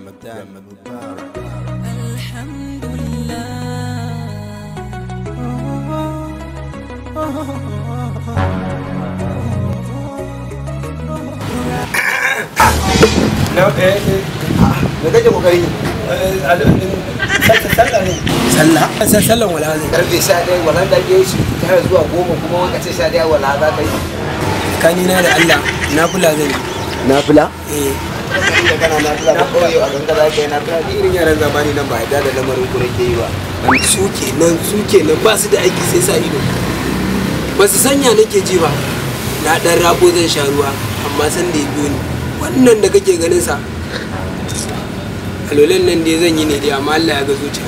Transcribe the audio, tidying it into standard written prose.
Ramadan Mubarak. Alhamdulillah. Na Me kake kokari? Sallah ne. Sallah? Sallan wala zai. Karfe 11 wala da ke shi tara zuwa 10 kuma wanka ce 11 wala za ka yi. Tsakanina da Allah nafila zan yi. Nafila? Eh. Da kana nafila ba kawai a ganga za ka yi nafila ni irin yaran zamani nan ba yadda da lamarin ku nake yi ba. Su kenan su kenan ba su da aiki sai sa ido. Ba su sanya nake ji ba. Na dan rabo zan sha ruwa amma san da ya biyo ni. Wannan da kake ganin sa. Alolan nan dai zan yi ne dai amma Allah ya ga zuciya.